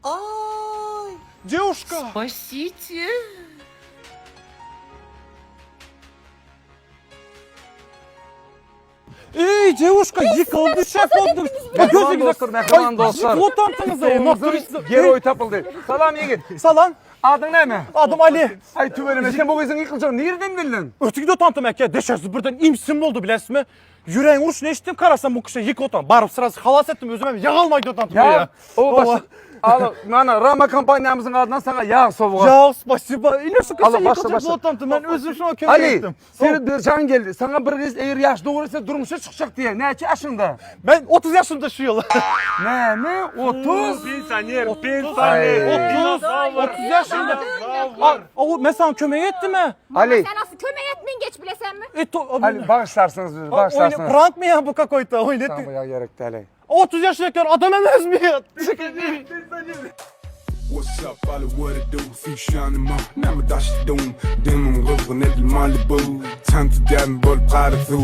Ay! Девушка! Spasite! Ey девушка, ýykyldy şef boldy. Mähriban dostlar, mähriban dostlar. Otantyňyz Geroý tapyldy. Salam ýigit. Salam. Adyň näme? Adym Ali. Aý tüweleme, sen bu gyzyň ýykyljagyny nireden bildiň? Ötügde otantym eke, deşersiz birden imsim boldy bilesizmi? Ýüregiň urşuny eşitdim, karasam bu kişi ýykyp otan. Baryp sırasy halas etdim, özüm hem ýag almaýdy otantym. Ýag? O baş. Al, mana Rama kompaniýamyzyň adyndan saňa ýag sowgat. Ýag, spasiba. Ine şu kişi Alo, başla, ýykyljak başla. otantym. Men özüm şoňa kömek Ali, etdim. seni bir jaň geldi. Saňa bir gyz eger ýaş dogry etse durmuşa çykjak diýýär. Näçe ýaşyňda? Men 30 ýaşymda şu ýyl. Näme? 30? Pensioner, Aý. pensioner. 30, 30 ýaşymda. A, o, men sana kömek etdim he. Ali, Sen asıl kömek etmeyin geç bilesenmi? E, to, Ali bagyşlarsyňyz bizi, bagyşlarsyňyz. Prank mı ya bu kakoyta? Oýun Saňa bu etdi. ýag gerek däl. 30 yaşındakiler adam emez mi ya? What's up, all what it do? Fusion mo, näme daş doom. Demon gyzgyn edil Malibu. Tanty däm bolup garysu.